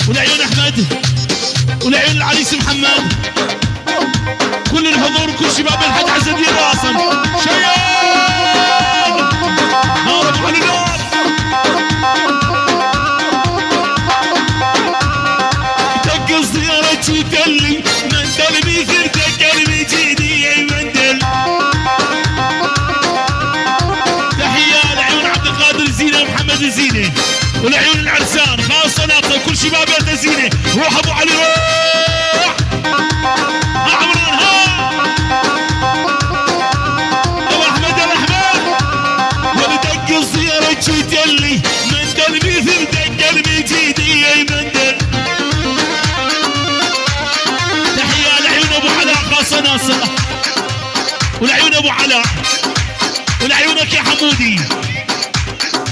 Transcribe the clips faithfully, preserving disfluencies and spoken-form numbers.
ولعيون احمد، ولعيون العريس محمد، كل الحضور، كل شباب الحاج عز الدين راسا. شيال! نار ابو علي نار. دق الزيارة جيت لي، من تلميذ تذكر من جيني يا مندل. تحية لعيون عبد القادر زينة ومحمد زينة. ولعيون العرسان، خاصة ناصر، كل شباب بيت زينة. روح أبو علي، روح. ها عمران، ها. أبو أحمد، أبو أحمد. ولدق الزيارة جيت لي، من تلميذ مدق المجيدي يا مندل. تحية لعيون أبو علاء، خاصة ناصر. ولعيون أبو علاء. ولعيونك يا حمودي.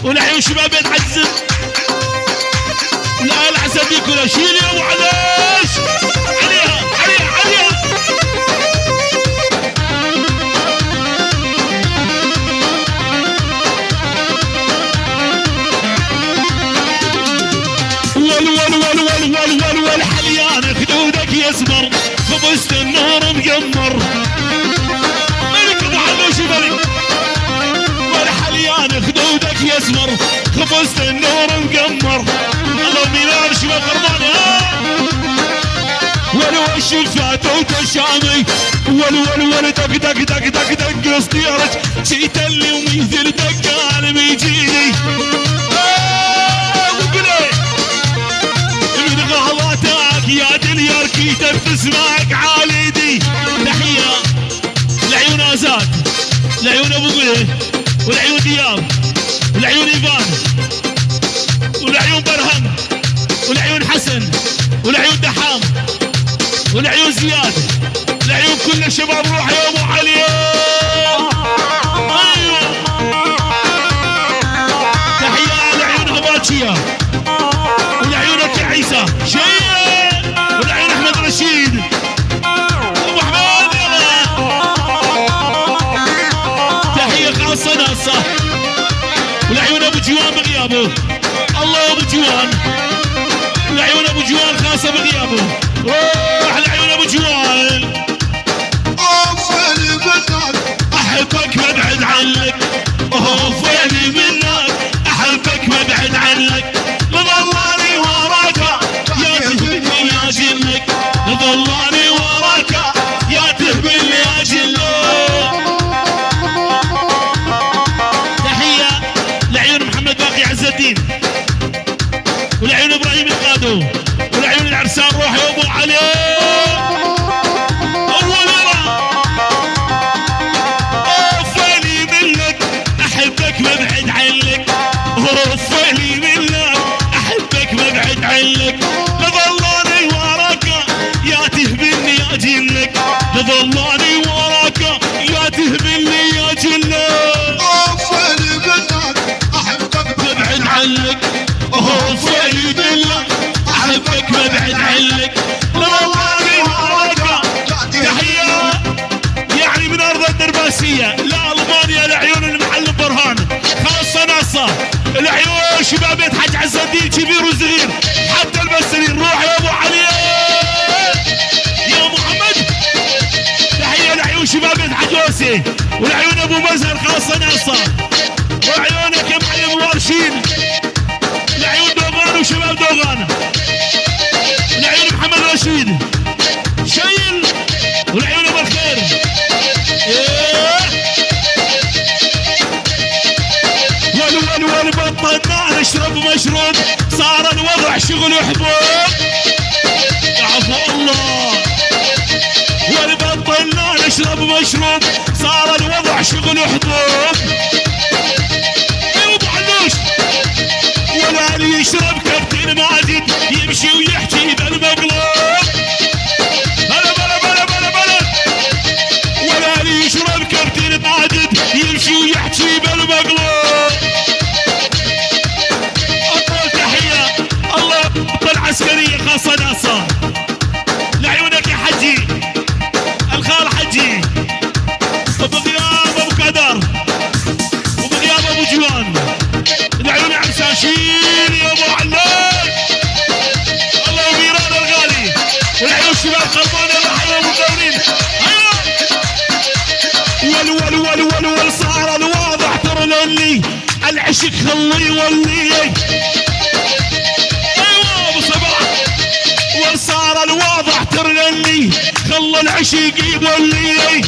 ولعيون شباب بيت عزم. لا، لا، عزم ديكو، لا، شيل يا أبو علاش. عليها، عليها، عليها. ول، ول، ول، حليان خدودك يا زمر. خبزت النور مقمر. ملك ابو علوش ملك. والحليان خدودك يا زمر. خبزت النور مقمر. الله ميلان شباب غرباني، ها. ولو الشفات وتشامي. ول، ول، ول، دق، دق، دق، دق، دق، سطيرك. جيت اللي وميزل دق عالم يجيني. آه، وقلي. من غلطك يا دنيا ركيتك تسمعك عاليدي. تحية لعيون آزاد، لعيون أبو قلي، ولعيون دياب، ولعيون إيفان، ولعيون برهم، ولعيون حسن، ولعيون دحام، ولعيون زياد، لعيون كل الشباب. روح يا أبو علي. أيوة. تحية لعيونها باجية. ولعيونك يا عيسى شيء، ولعيون احمد رشيد. ابو حميد، يلا. تحية خاصة ناصة. ولعيون ابو جوان بغيابه. الله ابو جوان. ولعيون ابو جوان خاصة بغيابه. روح لعيون ابو جوان. اوف ويلي منك، احبك ما ابعد عنك. اوف ويلي منك، احبك ما ابعد عنك. لظلاني وراك، يا تهبلني يا جنك. لظلاني وراك، يا تهبلني يا جنك. تحية لعيون محمد باقي عز الدين. ولعيون ابراهيم القادو، ولعيون العرسان روح يا ابو علي. اول ورا. اوف ويلي منك، احبك ما ابعد عنك. اوف ويلي منك، احبك ما ابعد عنك. لظلاني وراك، يا تهبلني يا جنك. لظلاني وراك، يا تهبلني يا جنك. اوف ويلي منك، احبك ما ابعد عنك. اوف ويلي بالله، احبك ما ابعد عنك. لظلاني وراك. تحية يعني من ارض الدرباسية لالمانيا، لعيون المعلم برهان، خاصة ناصة، لعيون شباب بيت حاج عز الدين كبير وصغير، حتى المسلين. روح يا ابو علي، يا محمد. تحية لعيون شباب بيت حاج يوسي، ولعيون ابو مزهر، خاصة ناصة. وعيونك يا معلم وارشين. لعيون دوغان وشباب دوغان. لعيون محمد رشيد. شيل. ولعيون ابو الخير. إيه. ول، ول، ول، بطلنا نشرب مشروب، صار الوضع شغل حبوب. يا عفو الله. ول، بطلنا نشرب مشروب، صار الوضع شغل حبوب. اي ابو علوش. ولا اللي يشرب كابتن ماجد، يمشي ويحكي بالمقلوب. بلا، بلا، بلا، بلا، بلا. ولا اللي يشرب كابتن ماجد، يمشي ويحكي بالمقلوب. أفضل تحية، الله يبطل عسكرية خاصة ناصر. لعيونك يا حجي، الخال حجي، وبغياب أبو كدر، وبغياب أبو جوان. لعيون عرسان شيل يا أبو علوش. عشق خلي يولي. ايوه ابو صباح. وصار الواضح ترلني، خلى العشق يولي.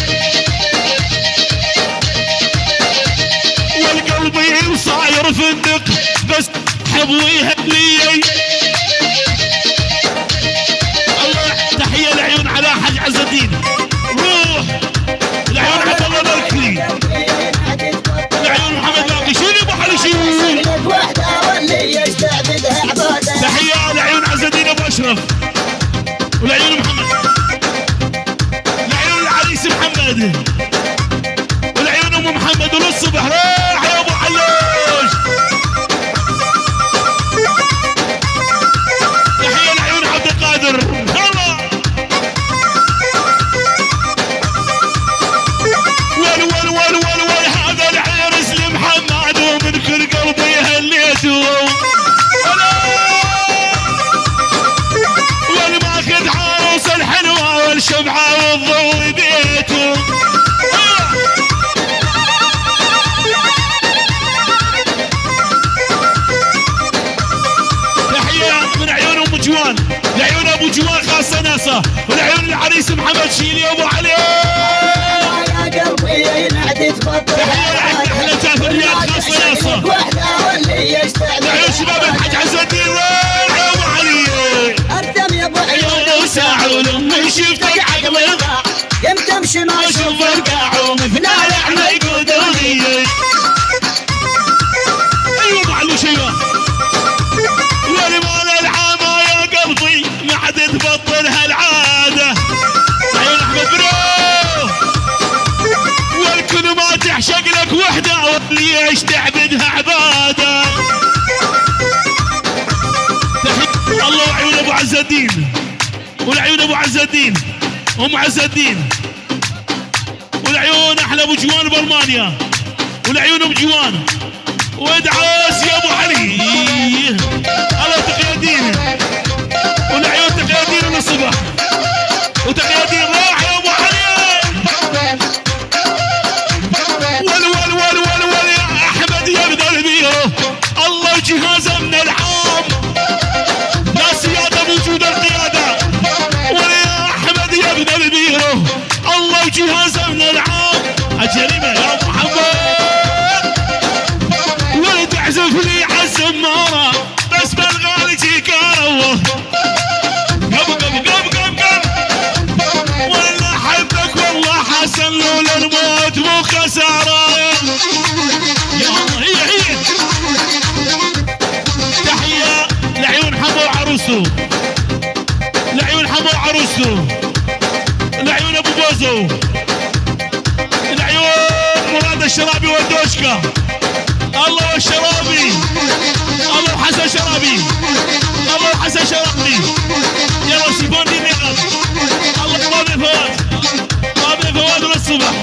والقلب يصاير فندق، بس حبوي هني. الله، تحية لعيون على حاج عز الدين. روح. العيون عبد الله مالكلي. العيون محمد باقي. شنو ابو علي شنو؟ تحية لعيون عز الدين ابو اشرف. والعيون محمد. العيون العريس محمد. والعيون ام محمد وللصبح راح يا ابو علوش. تحية لعيون عبد القادر. يلا. ول، ول، ول، ول، ول، هذا العرس لمحمد ومن كل قلبي هنيته. ولا، ول ماخذ عروس الحلوة والشمعة والضوء بيته. تحية من عيون أم جوان، لعيون أبو جوان خاصة ناسة، ولعيون العريس محمد شيلي أبو علي. يا قلبي يا ينعدي تفضل. تحية لعند أحلى جافريات خاصة ناسة. لعيون شباب الحاج عز الدين، وين يا أبو علي؟ أردم يا أبو علي. يلا وساعة ولما شفتك عقلي ضاع. يمتى امشي ما اشوف القاع ومثنى الاعمى يقودوني. ايوه ابو علوش، ايوه. ولمال العمى يا قلبي ما عاد تبطل هالعادة. عيون احمد برو. والكل ما تعشق لك وحدة واللي يعيش تعبدها عبادة. تحية الله وعيون ابو عز الدين. ولعيون ابو عز الدين، ام عز الدين، ولعيون احلى ابو جوان بالمانيا، ولعيون ابو جوان، وادعاس يا ابو علي. الله تقي الدين، ولعيون تقي الدين من الصبح، وتقي الدين راح يا ابو علي. ول، ول، ول، ول، ول، يا احمد يا ابن البيرو. الله وجهازه من العام. لا سيادة موجودة القيادة. ولا يا أحمد يا ابن البيرو. الله وجهازه من العام. الجريمة يا محمد. ولا تعزف لي عالزمارة. بس بالغالي شي كارو. قم، قم، قم، قم، قم. والله حبك والله حسن، لولا الموت مو خسارة. يا الله، هي، هي. تحية لعيون حمو وعروسه. لعيون حمو وعروسه. لعيون أبو بوزو. العيون مراد الشرابي والدوشكا. الله والشرابي. الله وحسن شرابي. الله وحسن شرابي. يلا سيبوني النقاط. الله بابي فواز. بابي فواز للصبح.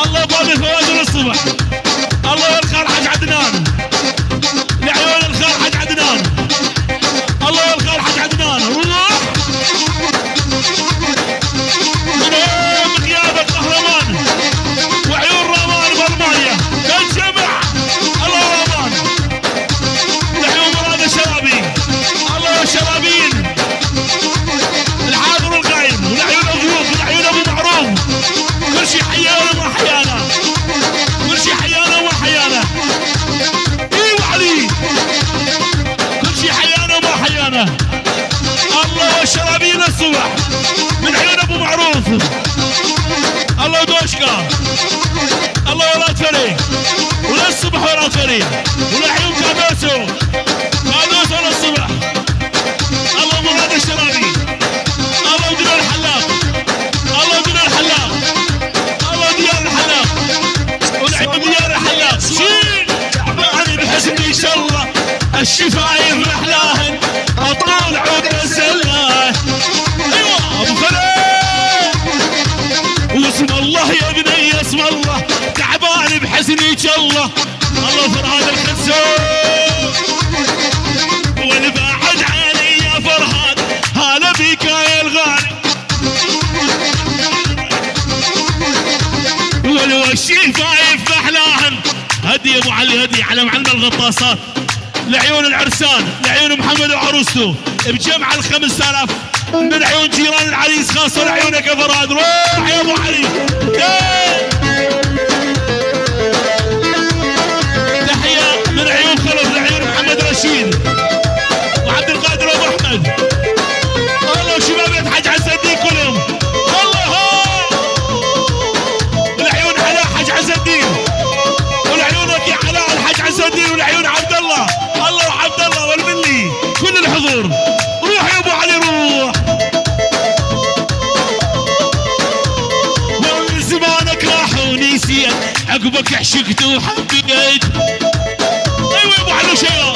الله بابي فواز للصبح. الله والخال حاج عدنان. لعيون الخال حاج عدنان. الله والخال حاج عدنان. روح. من هون بغيابك قهرمان. وعيون رمان بالماية. الجمع. الله رمان. لعيون مراد الشرابي. الله والشرابيين. الحاضر والغايب. ولعيون الضيوف. ولعيون أبو معروف. كل شي حيانا وما حيانا. كل شي حيانا وما حيانا. ايوه علي. كل شي حيانا وما حيانا. الله والشرابيل الصبح. من عيون ابو معروف. الله ودوشكا. الله ورا فريق. وللصبح ورا فريق. ولعيون كادوسو. كادوسو للصبح. الله مراد الشرابي. الله وديار الحلاق. الله وديار الحلاق. الله وديار الحلاق. ونعم ديار الحلاق. شيل. تعبان بحزن ان شاء الله. الشفا يفرح لهن. اطول عود الزلة. ايوه ابو فلان. واسم الله يا بني اسم الله. تعبان بحزن ان شاء الله. الله فرهاد الخزو. والباعد على معلم الغطاسات، لعيون العرسان، لعيون محمد وعروسته، بجمع الخمس آلاف من عيون جيران العريس، خاصة لعيونك يا فرهاد. روح يا أبو علي. إيه. تحية من عيون خلف لعيون محمد رشيد وعبد القادر أبو أحمد. الله، شباب الحاج عز الدين كلهم. الله، هو. ولعيون علاء حاج عز الدين، ولعيونك يا علاء الحاج عز الدين، ولعيون عبد الله، الله وعبد الله والملي، كل الحضور. روح يا ابو علي، روح. ومن زمانك راح ونسيت، عقبك عشقت وحبيت. ايوه يا ابو علي، شيء.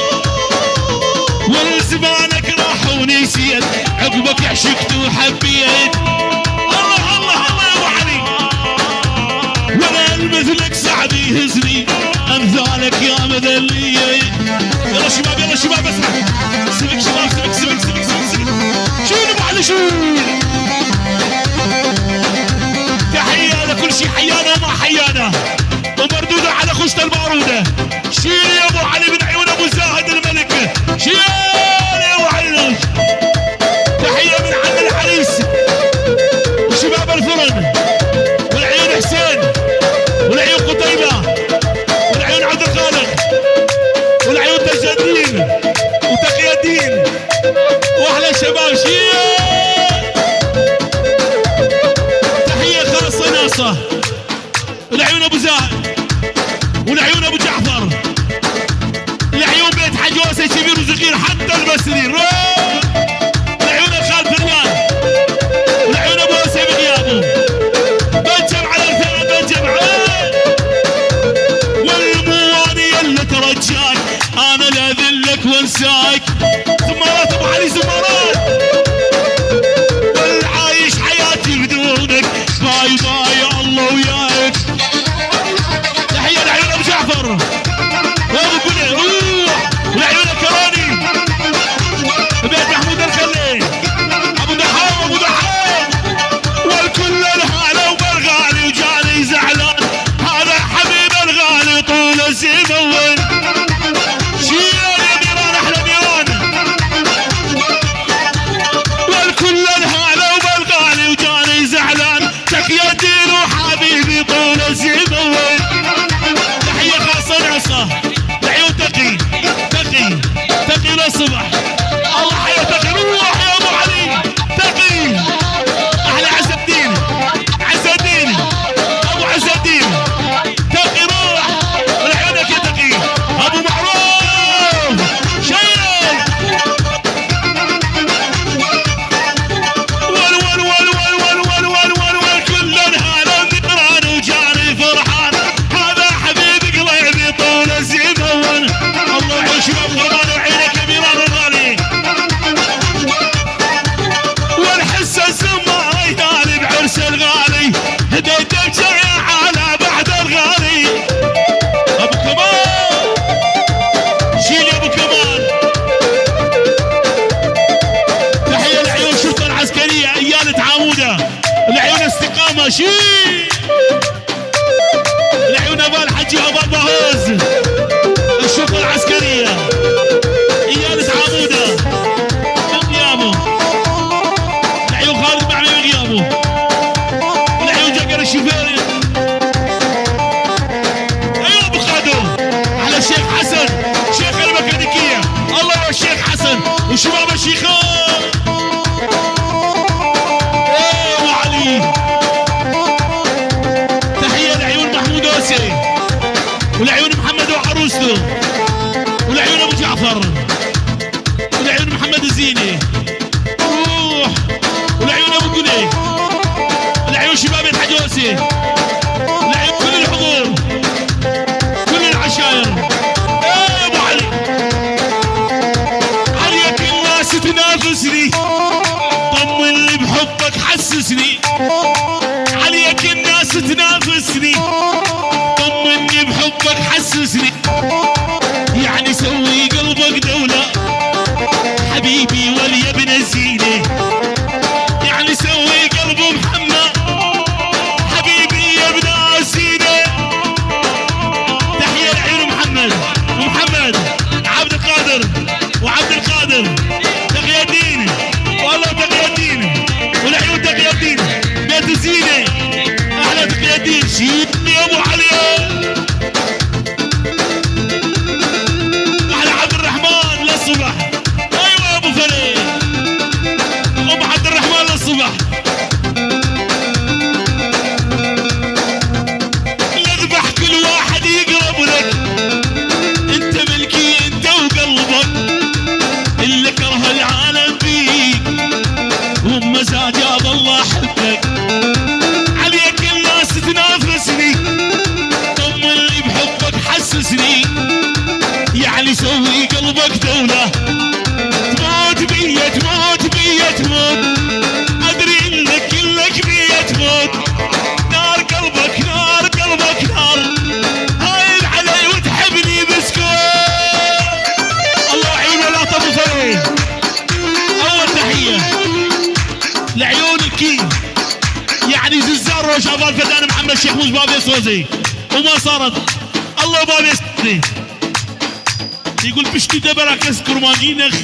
ومن زمانك راح ونسيت، عقبك عشقت وحبيت. الله، الله، الله يا ابو علي. ولا المثلك صعب يهزني، امثالك يا مذلية. يلا شباب، يلا شباب، اسمع. سلك شباب، سلك، سلك، سلك، سلك، سلك. شيل ابو علي، شيل. تحية لكل شي حيانا وما حيانا، ومردودة على خشة البارودة. شيل يا ابو علي من عيون ابو زاهد الملك، شيل يا ابو علي. تحية من عم العريس وشباب الفرن، والعيون حسين، والعيون قتيبة، والعيون عبد الخالق، والعيون تاج الدين وتقي الدين، واحلى شباب. شيل. تحية خاصة ناصة. ولعيون ابو زاهد، ولعيون ابو جعفر، لعيون بيت حجوسة كبير وصغير حتى المسري. روح! لعيون الخال فريال، ولعيون ابو هوسه بغيابه. بنجم على الفرقة، بنجم على والمواني اللي ترجاك، انا لا اذلك وانساك. زمارات ابو علي، زمارات. والعايش حياتي بدونك، باي باي الله وياك. تحية لعيون ابو جعفر وابو بني، روح. ولعيون الكراني، بيت محمود الخليل، ابو دحام، ابو دحام. والكل الهلا وبالغالي وجاني زعلان، هذا حبيب الغالي طول الزمن وين. شيل يا ميران، احلى ميران. والكل الهلا وبالغالي وجاني زعلان، تحية دين وحبيبي طول الزمن وين. تحية خاصة ناصة، تحية تقي، تقي، تقي للصبح. الله حيا تقي، روح يا ابو علي، تقي. احلى عز الدين، عز الدين، ابو عز الدين. تقي روح، ولعيونك يا تقي. ابو معروف، شيل. ول، ول، ول، كل الهلا ميران وجاني فرحان. هذا حبيب قلبي طول الزمن. الله يعيش يا ابو غربان وعينك يا ميران الغالي. ونحس الزمار ينادي بعرس الغالي، هديت بجاية على بعد الغالي. ابو كمال، شيل يا ابو كمال. تحية لعيون الشرطة العسكرية، ايال تعاودة، لعيون استقامة، شيل. العيون ابو الحجي وابو باهوز، الشرطة العسكرية، اياد سعامودة، غيابه، العيون خالد معمي غيابه، العيون جقر الشفيري. ايوه ابو خادم، على الشيخ حسن، شيخ الميكانيكية. الله يا الشيخ حسن وشباب الشيخان. ايه ابو علي. تحية لعيون محمود اوسي، ولعيون محمد وعروسته، ولعيون ابو جعفر، ولعيون محمد الزيني. روح. ولعيون ابو قلي، ولعيون شباب الحجوسي، ولعيون كل الحضور، كل العشاير. ايه يا ابو علي. عليك الناس تنافسني، طمني بحبك حسسني. عليك الناس تنافسني، طمني بحبك حسسني. يعني سوي قلبك دولة، حبيبي ولي ابن الزينة. يعني سوي قلب محمد، حبيبي يا ابن الزينة. تحية لعيون محمد. شيلني يا ابو علي. على عبد الرحمن للصبح. ايوه يا ابو فليل. ام عبد الرحمن للصبح. نذبح كل واحد يقرب لك. انت ملكي انت وقلبك. اللي كره العالم بيك. وبمزاج يا الله احبك. عليك الناس تنافسني. طمني بحبك حسسني. يعني سوي قلبك دولة. تموت بيا، تموت بيا، تموت. ادري انك كلك بيا تموت. نار قلبك، نار قلبك، نار. هايل علي وتحبني بسكوت. الله يعين ولا تبصرين. اول تحية لعيون الكينج، يعني زلزال روجافا الفدان محمد شيخ موش بابي سوزي. وما صارت. الله بابي سوزي. يقول: "بشتي دبر اكس كرمانجينخ".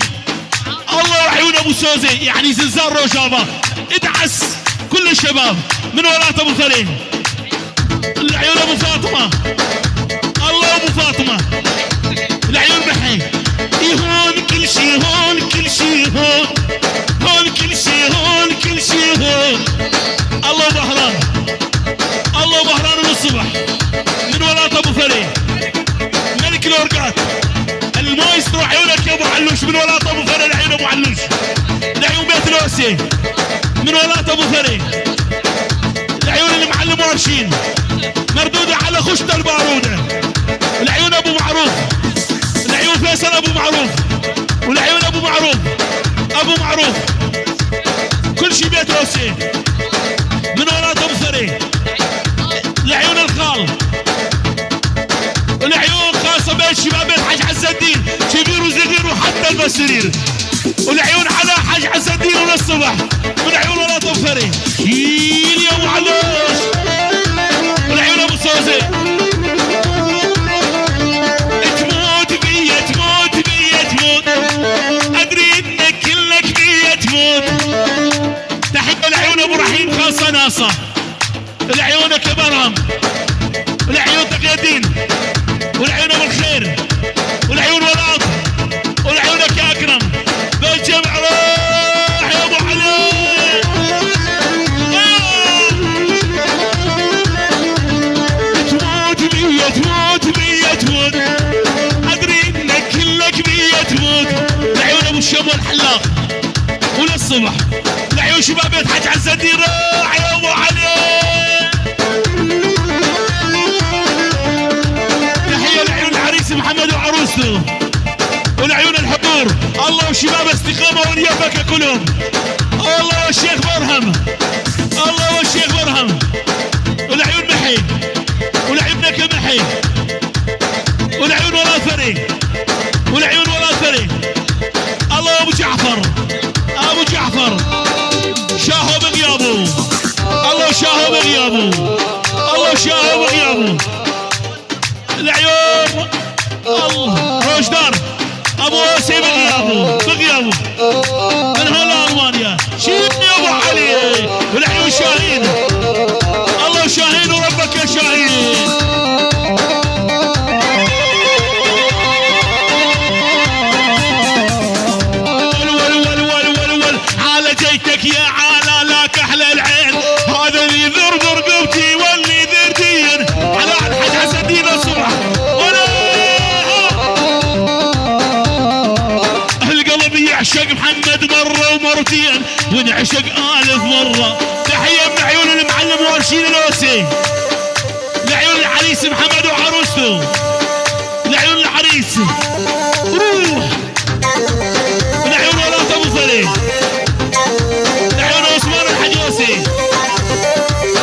الله وعيون ابو سوزي، يعني زلزال روجافا. ادعس كل الشباب من ورا ابو ثري. العيون ابو فاطمة. الله ابو فاطمة. العيون بحي. يهون كل شي، هون كل شي، هون. هون كل شي، هون كل شي، هون. الله بهران. الله بهران من الصبح. من ولاة ابو فري. ملك الاورقات. المايسترو عيونك يا ابو علوش، من ولاة ابو فري، العيون ابو علوش. العيون بيت الأوسي. من ولاة ابو فري. العيون المعلم ورشين، مردودة على خشة البارودة. العيون ابو معروف، العيون فيصل ابو معروف، والعيون ابو معروف، ابو معروف. كل شي بيت اوسي. من ولاة ابو فري. العيون الخال، العيون خاصة بين شباب بيت حاج عز الدين، كبير وصغير وحتى المسرير. والعيون على حاج عز الدين من الصبح، من عيون ولاة ابو فري. شيل يا ابو علوش. والعيون ابو سوزي. تموت بيا، تموت بيا، تموت. ادري انك كلك بيا تموت. تحية لعيون ابو رحيم خاصة ناصة. لعيونك يا برهم، لعيون تقي الدين، ولعيون ابو الخير، ولعيون ولاد، ولعيونك يا اكرم. بالجمع راح يا ابو علي. آه. تموت بيا، تموت بيا، تموت. ادري انك كلك بيا تموت. لعيون ابو الشمو الحلاق. وللصبح. لعيون شباب بيت حاج عز الدين، راح يا ابو علي. تحية لعيون العريس محمد وعروسته. ولعيون الحضور. الله وشباب استقامة واليفك كلهم. الله والشيخ برهم. الله والشيخ برهم. ولعيون محي. ولعيون نكا محي. ولعيون ولا فريق. ولعيون ولا فريق. الله ابو جعفر، ابو جعفر، شاهو بغيابو. الله شاهو بغيابو. الله شاهو بغيابو. العيون. الله روشدار. ابو اوسي بغيابو، بغيابو. من هون لالمانيا. شيل يا ابو علي. والعيون شاهين. الله شاهين وربك يا شاهين. ول، ول، ول، ول، ول، ول. على جيتك يا عالة، لا كحل العين. هذا اللي يذر ذرقبتي، واللي يذر دين. على الحاج حسن دين الصبح. ولا القلب يعشق محمد مرة ومرتين، وانعشق ألف مرة. تحية من عيون المعلم وارشين الأوسي. لعيون العريس محمد وعروسته. لعيون العريس. روح. لعيون ولاة أبو فلي. لعيون عثمان الحجوسي.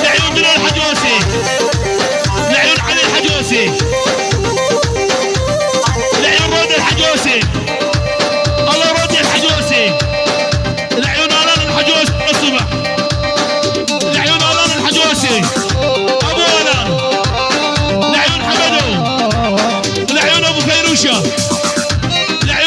لعيون بلال الحجوسي. لعيون علي الحجوسي. لعيون رود الحجوسي. الله رود الحجوسي. لعيون آلان الحجوسي الصبح. لعيون آلان الحجوسي. أبو آلان. لعيون حمدو. لعيون أبو فيروشة. لعيون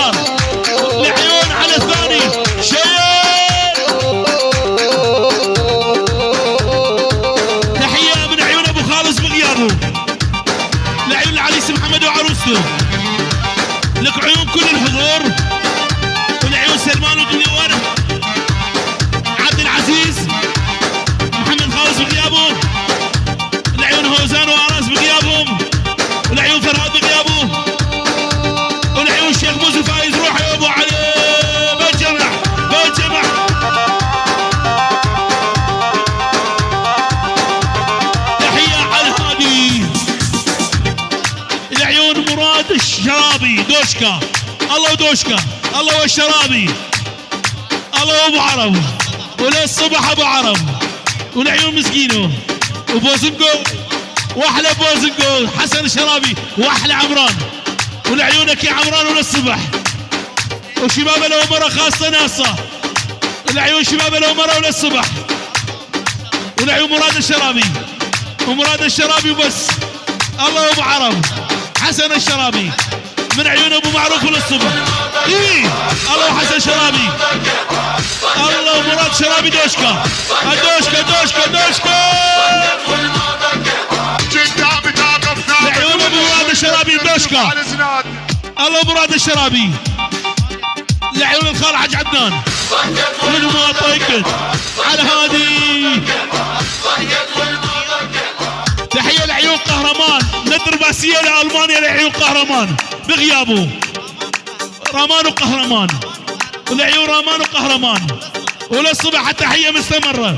العيون على الثاني. شير. تحية من عيون أبو خالص بغيابه. العيون العريس محمد وعروسته. لك عيون كل الحضور. والعيون سلمان الدنيوان. عبد العزيز. محمد خالص بغيابه. العيون هوزان وأراس بغيابهم. العيون فرهاد بغيابه. والعيون شيخ موسى فايز، روح يا أبو علي. بالجمع، بالجمع. تحية على الهادي. العيون مراد الشرابي، دوشكا. الله ودوشكا. الله والشرابي. الله وابو عرب، وللصبح ابو عرب، والعيون مسكينه، وبوزنقو، واحلى بوزنقو حسن الشرابي، واحلى عمران، ولعيونك يا عمران وللصبح، وشباب العمره خاصه ناصه، العيون شباب العمره وللصبح. ولعيون مراد الشرابي، ومراد الشرابي وبس. الله وابو عرب، حسن الشرابي، من عيون ابو معروف للصبح. اي، الله وحسن شرابي، الله ومراد شرابي دوشكا. دوشكا، دوشكا، دوشكا. لعيون ابو مراد الشرابي دوشكا. الله ومراد الشرابي. لعيون الخال حاج عدنان. من ما طقت على هادي. تحية لعيون قهرمان. ندر باسية لألمانيا لعيون قهرمان. بغيابه. رامان وقهرمان. لعيون رامان وقهرمان. وللصبح التحية مستمرة.